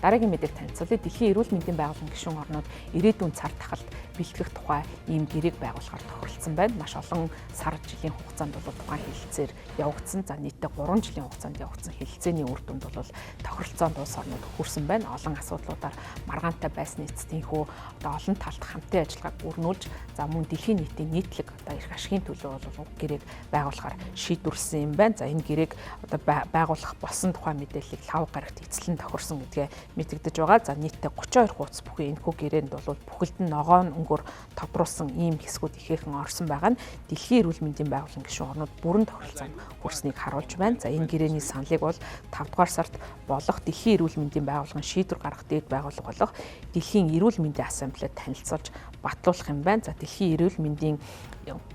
Дараагийн мэдээг танилцуулъя. Дэлхийн эрүүл мэндийн байгууллагын гишүүн орнууд ирээдүйн цар тахалд бэлтгэх тухай ийм гэрээг байгуулахаар тохиролцсон байна. Маш олон сар жилийн хугацаанд бол тухайн хэлэлцээр явагдсан. За нийтдээ 3 жилийн хугацаанд явагдсан хэлэлцээний үр дүнд бол тохиролцоонд улс орнууд хүрсэн байна. Олон асуудлуудаар маргаантай байсны эцэст энэхүү одоо олон талт хамтын ажиллагааг өрнүүлж, за мөн дэлхийн нийтийн нийтлэг одоо эрх ашигын төлөө бол уг гэрээг байгуулахаар шийдвэрлэсэн юм байна. За энэ гэрээг одоо байгуулах болсон тухай мэдээллийг лав гарагт эцэслэн тохирсон гэдгээ мэдэгдэж байгаа. За нийтдээ 32 хуудас бүхий энэхүү гэрээнд бол бүхэлд нь ногоон өнгөөр тодруулсан ийм хэсгүүд ихээхэн орсон байгаа нь дэлхийн эрүүл мэндийн байгууллагын гишүүн орнууд бүрэн тохиролцоонд хүрснийг харуулж байна. За энэ гэрээний саналыг бол 5 дугаар сард болох дэлхийн эрүүл мэндийн байгууллагын шийдвэр гаргах дээд байгууллага болох дэлхийн эрүүл мэндийн ассамблеад танилцуулж батлуулах юм байна. За дэлхийн эрүүл мэндийн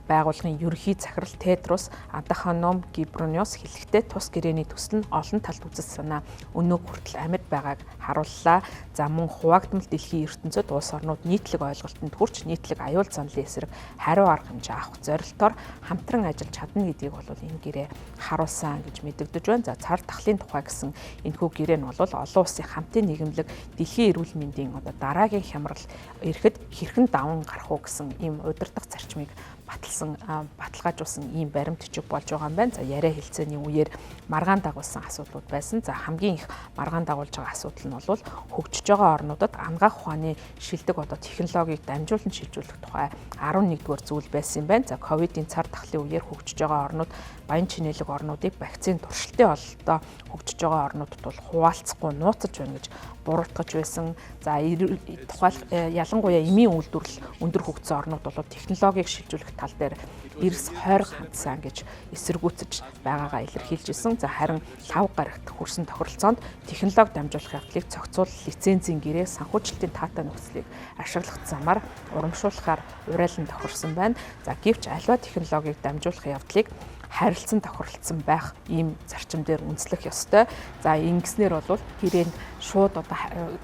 байгууллагын ерөнхий захирал Тедрос Адханом Гебрениус хэлэхдээ тус гэрээний төсөл нь олон талд үзэл санаа өнөөг хүртэл амьд байгааг харууллаа. За мөн хуваагдмал дэлхийн ертөнцид улс орнууд нийтлэг ойлголтод хүрч нийтлэг аюул заналын эсрэг хариу арга хэмжээ авах зорилтоор хамтран ажиллаж чадна гэдгийг бол энэ гэрээ харуулсан гэж мэдэгдэж байна. За цар тахлын тухай гэсэн энэхүү гэрээ нь бол олон улсын хамтын нийгэмлэг дэлхийн эрүүл мэндийн одоо дараагийн хямрал ирэхэд хэрхэн даван гарах уу гэсэн ийм удирдах зарчмыг баталсан, баталгаажуулсан ийм баримт бичиг болж байгаа юм байна. За яриа хэлцээний үеэр маргаан дагуулсан асуудлууд байсан. За хамгийн их маргаан дагуулж байгаа асуудал нь бол хөгжиж байгаа орнуудад анагаах ухааны шилдэг одоо технологиг дамжуулан шилжүүлэх тухай 11-р зүйл байсан юм байна. За ковидын цар тахлын үеэр хөгжиж байгаа орнууд баян чинэлэг орнуудыг вакцины туршилтын ололтоо хөгжиж байгаа орнуудад бол хуваалцахгүй нууцж байна гэж буруутгаж байсан. За тухайл ялангуяа эмийн үйлдвэрлэл өндөр хөгжсөн орнууд бол технологиг шилжүүлэх тал дээр эрс хойрог хандсан гэж эсэргүүцэж байгаагаа илэрхийлж исэн. За харин лав гарагт хүрсэн тохиролцоонд технологи дамжуулах явдлыг зохицуулах лицензийн гэрээ санхүүжилтийн таатай нөхцөлийг ашиглах замаар урамшуулахаар уриалан тохирсон байна. За гэвч аливаа технологиг дамжуулах явдлыг харилцан тохиролцсон байх ийм зарчим дээр үндэслэх ёстой. За ингэснээр бол гэрээнд шууд одоо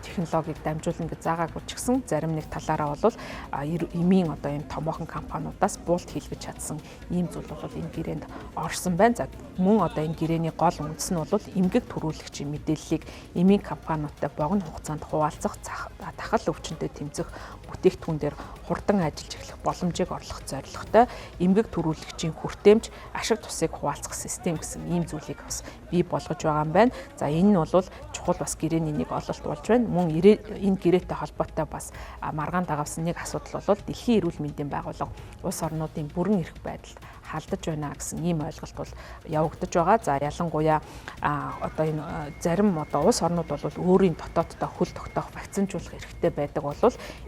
технологиг дамжуулна гэж заагаагүй ч гэсэн зарим нэг талаараа бол эмийн одоо ийм томоохон компаниудаас буулт хийлгэж чадсан ийм зүйл бол энэ гэрээнд орсон байна. За мөн одоо энэ гэрээний гол үндэс нь бол эмгэг төрүүлэгчийн мэдээллийг эмийн компаниудтай богино хугацаанд хуваалцах, дахал өвчнөд тэмцэх бүтээгдэхүүн дээр хурдан ажиллаж эхлэх боломжийг орлох зорилготой эмгэг төрүүлэгчийн хүртээмж ашиг тусыг хуваалцах систем гэсэн ийм зүйлийг бас бий болгож байгаа юм байна. За энэ нь бол чухал бас гэрээний нэг ололт болж байна. Мөн энэ гэрээтэй холбоотой бас маргаан дагавсан нэг асуудал бол дэлхийн эрүүл мэндийн байгууллага улс орнуудын бүрэн эрх байдалд халдаж байна гэсэн ийм ойлголт бол явагдаж байгаа. За ялангуяа одоо энэ зарим одоо улс орнууд бол өөрийн дотооддоо хөл тогтоох, вакцинжуулах эрхтэй байдаг бол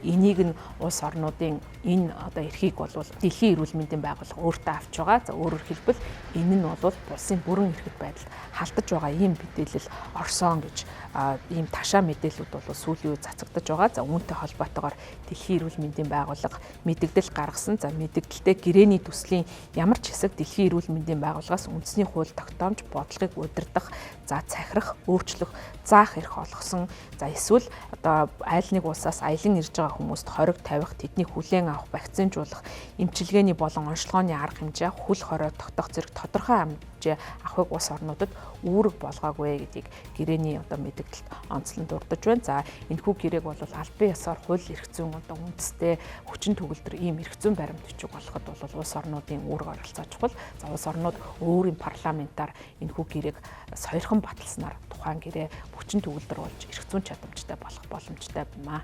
энийг нь улс орнуудын энэ одоо эрхийг бол дэлхийн эрүүл мэндийн байгууллага өөртөө авч байгаа. За өөрөөр хэлбэл энэ нь бол улсын бүрэн эрхэд байдалд халдаж байгаа ийм мэдээлэл орсон гэж ийм ташаа мэдээллүүд бол сүүлийн үе цацагдаж байгаа. За үүнтэй холбоотойгоор дэлхийн эрүүл мэндийн байгууллага мэдэгдэл гаргасан. За мэдэгдэлтэй гэрээний төслийн ямар ч хэсэг дэлхийн эрүүл мэндийн байгууллагаас үндэсний хууль тогтоомж бодлогыг удирдах, за захирах, өөрчлөх, заах эрх олгосон. За эсвэл одоо айл нэг улсаас аялан ирж байгаа хүмүүст хориг тавих, тэднийг хүлээн авах, вакцинжуулах, эмчилгээний болон онцлогооны арга хэмжээ, хөл хорой тогтоох зэрэг тодорхой хэмжээ авахыг улс орнуудад үүрэг болгоогүй гэдгийг гэрээний одоо мэдэгдэлд онцлон дурдж байна. За энэхүү гэрээг бол албан ёсоор хууль эрх зүйн одоо үндэстэй хүчин төгөлдөр ийм эрх зүйн баримт бичиг болоход бол улс орнуудын үүрэг оролцоо чухал. За улс орнууд өөрийн парламентаар энэхүү гэрээг сойрхон баталснаар тухайн гэрээ хүчин төгөлдөр болж эрх зүйн чадамжтай болох боломжтой юм аа.